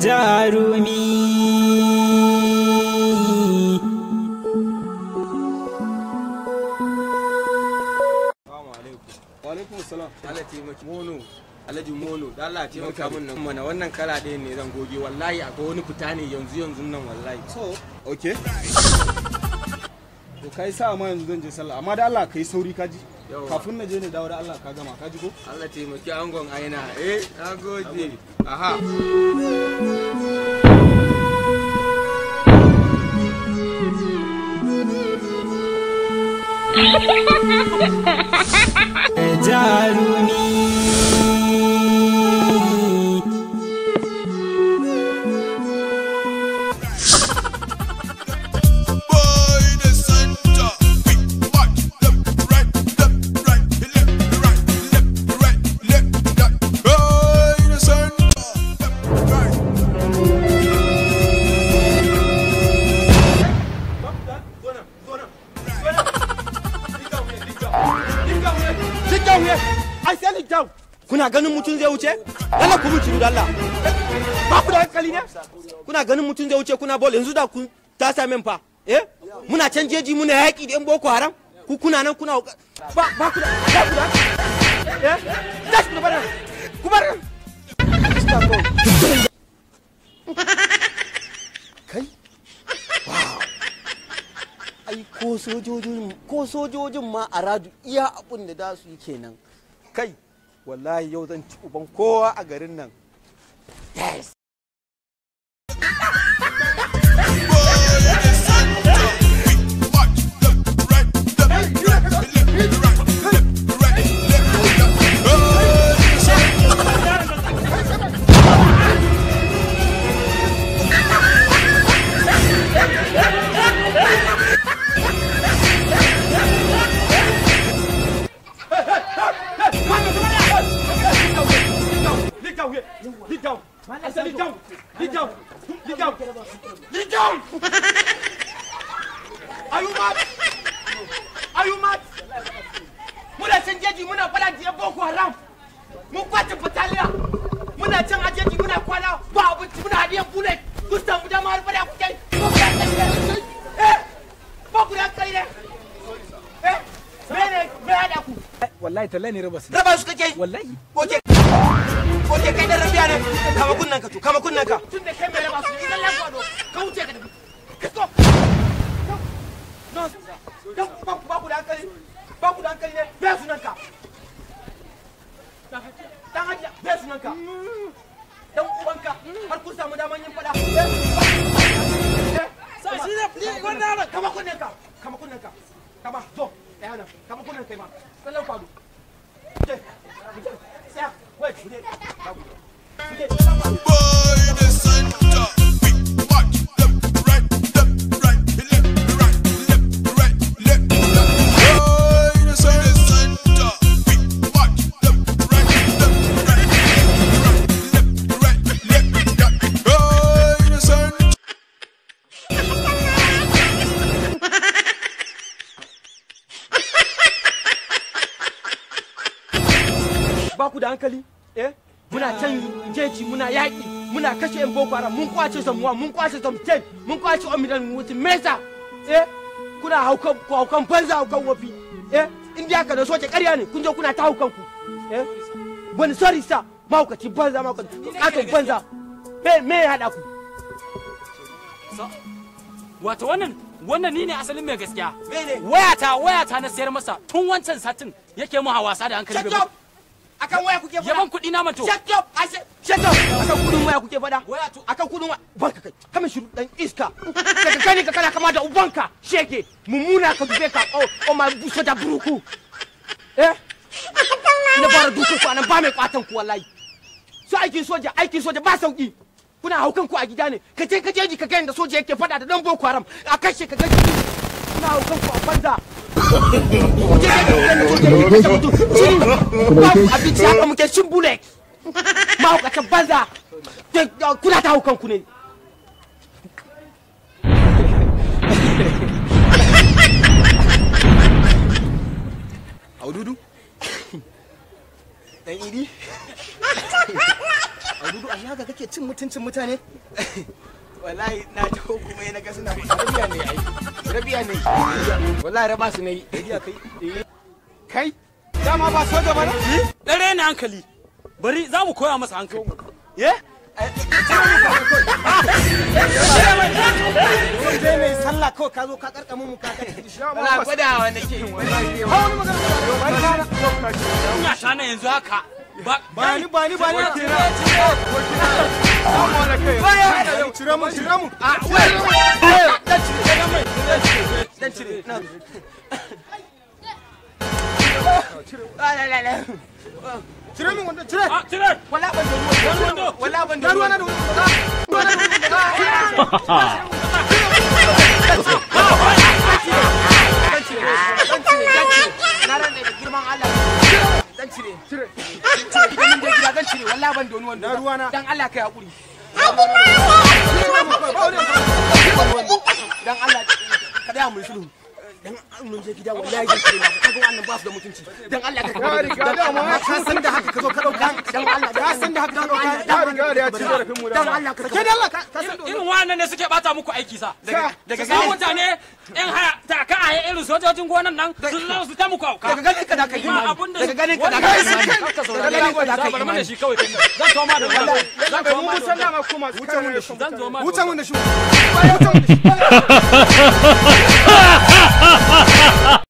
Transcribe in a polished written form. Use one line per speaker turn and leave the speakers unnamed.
Jarumi.
Wa alaikum salam. Allah taimaki mono. Alhaji Mono, da Allah taimaka min nan mana wannan kala ɗaya ne zan goge wallahi akwai wani fita ne yanzu yanzu nan wallahi.
So, okay. To kai sa ma yanzu zan je sallah amma da Allah kai sauri kaji. Kafin na je ne dawo da Allah ka gama kaji ko?
Allah taimaki angon aina. Eh, nagode. Aha.
Jarumi.
Kuna ganin mutum zai wuce? Allah ku mutu da Allah. Ba ku da hankali ne? Kuna ganin mutum zai wuce kuna bol yanzu da ku ta same fa. Eh? Muna can jeji muna yaki da yan Boko Haram. Ku kuna nan kuna ba ba ku da ba ku da. Eh? Tashi ku bar. Ku bar. Kai. Wow. Ai ko sojojin ma a radu iya abun da za su yi kenan. Kai. Wallahi yau zan ci uban kowa a garin nan. Yes. Sit down. Sit down. Are you mad? Are you mad? Muna can jeji muna fada da Boko Haram. Mun kwace bataliya. Muna can a jeji muna kwana ba abinci muna hadiyan bullet. Kun samu dama har fada kuke. Eh? Ba ku da hankali ne? Eh? Mene me hada ku?
Wallahi tallahi ne raba su.
Raba su kake?
Wallahi.
Oke. Oke kai dan rabiya ne. Kama kunnan ka to, kama kunnan ka. Tun da kai mai raba su ne, zallan kwado. Ka wuce ka tafi. Let's go. No. Dan ba ku da hankali. Ba ku da hankali ne. Me sunan ka? Dan hajiya, me sunan ka? Dan ubanka har kun samu daman yin fada.
Sai shi ne wannan
kama kunnen ka. Kama kunnen ka. Kama zo. Tsaya nan. Kama kunnen kai ma. Tsallan kwado. Je. Tsaya. Wait, je. Je. Ba ku da hankali? Eh? Muna can jeji muna yaƙi muna kashe yan Boko Haram mun kwace samuwa mun kwace samten mun kwace omidan wutin mesa. Eh? Kuna haukan ku haukan banza haukan wofi. Eh? In dai haka da soke ƙarya ne kun je kuna ta haukan ku. Eh? Wani sorry sa mahaukaci banza mahaukaci katon banza. Me ya haɗa ku?
Wato wannan ni ne asalin mai gaskiya. Wayata na sayar masa tun wancan satin yake mu wasa da hankali.
Akan waya kuke fada?
Yaban kuɗi na manto.
Shut up! I said shut up! Akan kuɗin waya kuke fada?
Waya to
akan kuɗin waya. Barka kai. Kama shiru dan iska. Daga gani ka kana kama da ubanka. Shege. Mummuna ka dube ka. Oh, oh my buso da buruku. Eh? Ina fara dukan ku anan ba mai kwatan ku wallahi. Su aikin soja ba sauki. Kuna haukan ku a gida ne. Ka je ka jeji ka ga yanda soja yake fada da dan Boko Haram. A kashe ka ga kuna haukan ku a banza. Abinci haka muke cin bullet mahaukacin banza kuna ta haukan ku ne.
Aududu?
Dan idi?
Dudu, ashe haka kake cin mutuncin mutane?
Wallahi na taho kuma na ga suna rabiya ne ai. Rabiya ne. Wallahi raba su ne.
Rabiya kai. Kai dama ba soja ba ne?
Dare ne hankali. Bari za mu koya masa hankali.
Ye?
Zai mai sallah kawai ka zo ka karkamin mu ka ka
shi.
Wala gwadawa nake.
Wallahi ba wani magana.
Ina ta na yanzu haka.
Bani bani bani.
Cire mu, cire mu.
A wai. Dan cire, dan cire. Dan cire.
Cire min wanda, cire.
Cire.
Wala ban da ruwa. Wala ban da
ruwa na da
Dan cire, dan cire, dan cire. Na ran da girman Allah. Dan cire.
Cire.
Idan mun je gida zan cire, wallahi ban da wani wando.
Na ruwa na.
Dan Allah kai hakuri. Dan Allah ka daya mun sulhu. Dan mun je gida wallahi zan cire maka. Kaga wannan ba su da mutunci. Dan Allah ka
Ya riga da ma
ka san da haka ka zo ka dauka.
Dan Allah
ka san da haka ka dauka.
Ya riga da ya ci zarafin mu.
Dan Allah ka
Ke da Allah ka san
Irin wannan ne suke bata muku aiki sa.
Daga
Sa mutane in haya ta ka a irin sojojin gonan nan sun zo su ta muku auka.
Daga ganin ka da kai imani. Daga ganin ka da kai imani. Daga ganin ka da kai
Bari mana
imani.
shi kawai. Zan toma da wannan. Zan
Mu
toma da
mun sallama kuma
Wuce mun da shi.
Zan zo ma da
Wuce mun da shi. Wuce mun da shi.